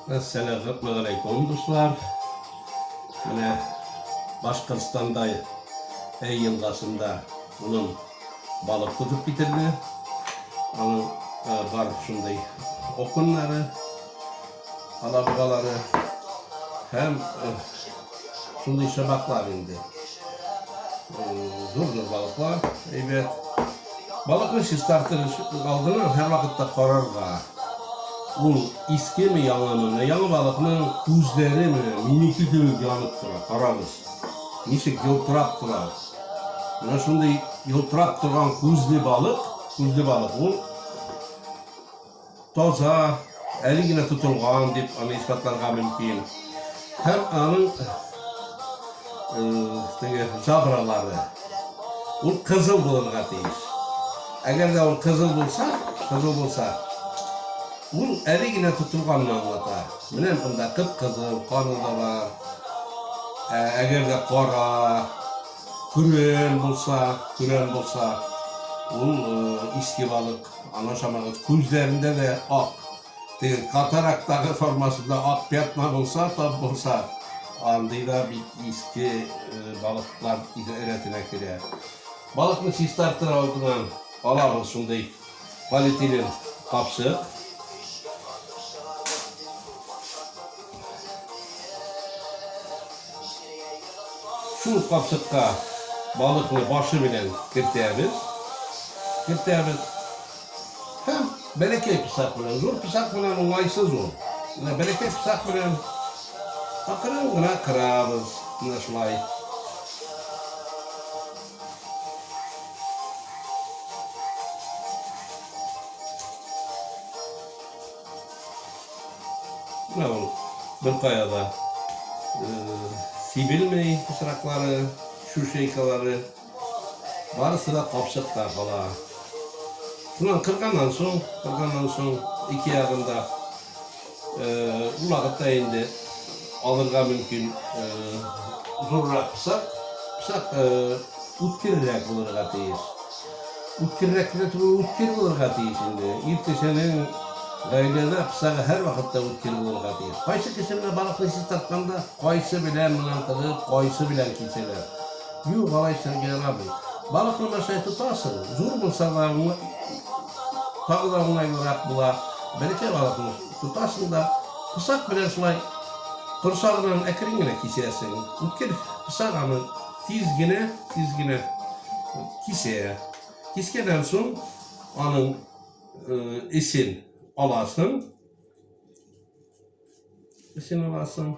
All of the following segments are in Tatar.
Әссәләмү дуслар. Менә Башкортстанда Әй елгасында улым балык тотып китерде. Аның бар шундый окуннары, алабугалары һәм шундый чабаклар инде. Зур-зур балыклар, әйбәт. Балыкны чистартыр алдыннан һәрвакытта карарга. Ул искеме, яңамы? Менә яңа балыкның күзләре менә минеке кебек янып тора. Карагыз. Ничек елтырап тора. Менә шундый елтырап торган күзле балык, күзле балык ул таза, әле генә тотылган дип аны исбатларга мөмкин. Һәм аның теге жабралары ул кызыл булырга тиеш. Әгәр дә ул кызыл булса, кызыл булса, ул әле генә тотылганны аңлата. Менә монда кып-кызыл, каны да бар. Ә әгәр дә кара, көрән булса, көрән булса, ул иске балык. Аны ашамагыз. Күзләрендә дә ак. Теге катарактагы формасында ак пятна булса, тап булса, андый да бик иске балыклар рәтенә керә. Балыкны чистартыр алдыннан алабыз шундый полиэтилен капчык. Шул капчыкка балыкны башы белән кертәбез. Кертәбез. Һәм бәләкәй пычак белән, зур пычак белән уңайсыз ул. Менә бәләкәй пычак белән акрын гына кырабыз. Менә шулай. Менә ул беркая да сибелми пычраклары, шушейкалары. Барысы да капчыкта кала. Шуннан кырганнан соң, кырганнан соң ике ягында ул вакытта инде алырга мөмкин зуррак пычак. Пычак үткеррәк булырга тиеш. Үткеррәк кенә түгел, үткер булырга тиеш инде. Ир кешенең гаиләдә пычагы һәрвакытта үткер булырга тиеш. Кайсы кеше менә балыкны чистартканда, кайсы белән моннан тыгып, кайсы белән кисәләр. Юк, алай эшләргә ярамый. Балыкны менә тотасың, зур булса да, тагы да уңайлырак була. Бәләкәй балыкны тотасың да, пычак белән шулай корсагыннан әкрен генә кисәсең. Үткер пычак аны тиз генә, тиз генә кисә. Кискәннән соң аның эчен аласың. Эчен аласың.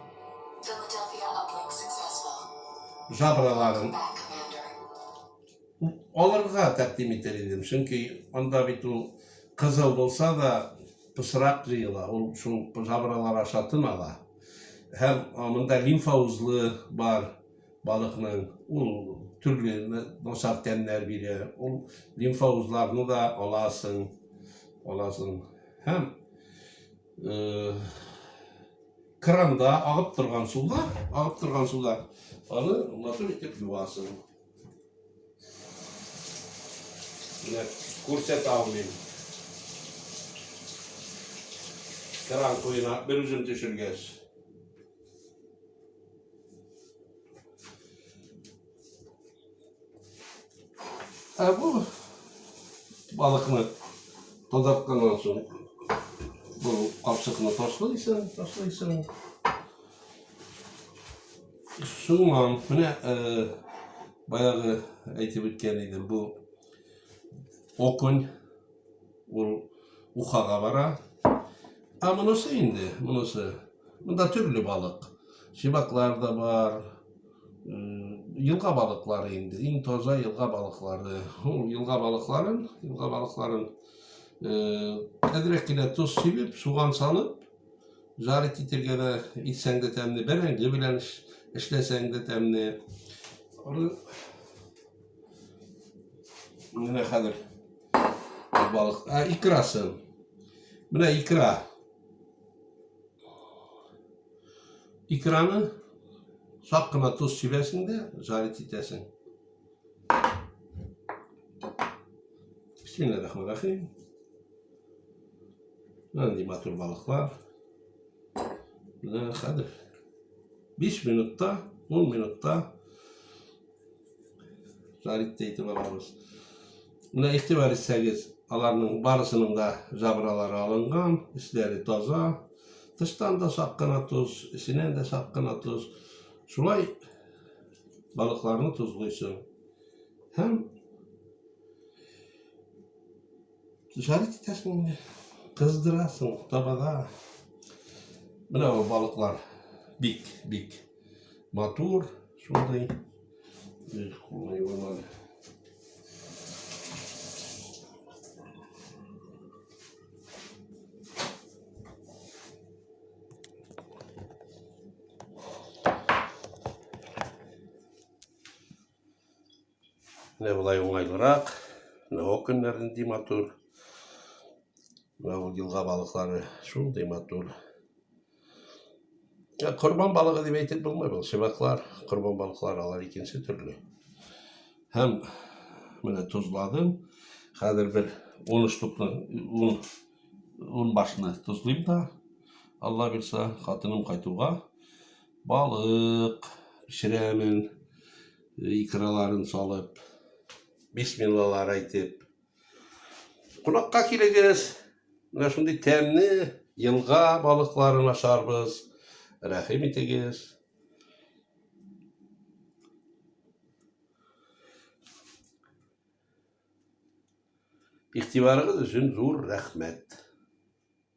Жабраларын алырга тәкъдим итәр идем, чөнки анда бит ул кызыл булса да пычрак җыела, ул шул жабралар аша тын ала. Һәм монда лимфа узлы бар. Балыкның ул төрле начар тәмнәр бирә. Ул лимфа узларны да аласың, аласың. Һәм э, кранда агып торган суда, агып торган суда аны матур итеп юасың. Менә күрсәтә алмыйм. Кран куена бер үзем төшергәч. Ә бу балыкны тазартканнан соң бу капчыкны ташлыйсың, ташлыйсың. Шуннан менә баягы әйтеп үткән идем, бу окунь ул ухага бара. Ә монысы инде, монысы Монда төрле балык. Чебаклар да бар. Елга балыклары инде, иң таза елга балыклары. Ул елга балыкларын, елга балыкларын әзрәк кенә тоз сибеп, суган салып, жарить итәргә дә итсәң дә тәмле, бәрәңге белән эшләсәң дә тәмле. Аны менә хәзер балык, ә икрасын. Менә икра. Икраны сак кына тоз сибәсең дә, жарить итәсең. Бисмиллахир-рахманир-рахим. Нинди матур балыклар. Менә хәзер 5 минутта, 10 минутта жарить итеп алабыз. Менә игътибар итсәгез, аларның барысының да жабралары алынган, эчләре таза. Тыштан да сак кына тоз, эченнән дә сак кына тоз. Шулай балыкларны тозлыйсың. Һәм жарить итәсең инде. Кыздырасың табада. Менә бу балыклар бик бик матур, шундый. Кулны юылмады. Менә болай уңайлырак. Менә о көннәр нинди матур. Менә ул елга балыклары шундый матур. Я, корбан балыгы дип әйтеп булмый был. Чыбыклар, корбан балыклары алар икенче төрле. Һәм менә тозладым. Хәзер бер 10 штукны, 10 10 башны тозлыйм да. Алла бирса, хатыным кайтуга балык пешерәмен. Икраларын салып, бисмиллалар әйтеп. Кунакка килегез. Менә шундый тәмле елга балыкларын ашарбыз. Рәхим итегез. Игътибарыгыз өчен зур рәхмәт.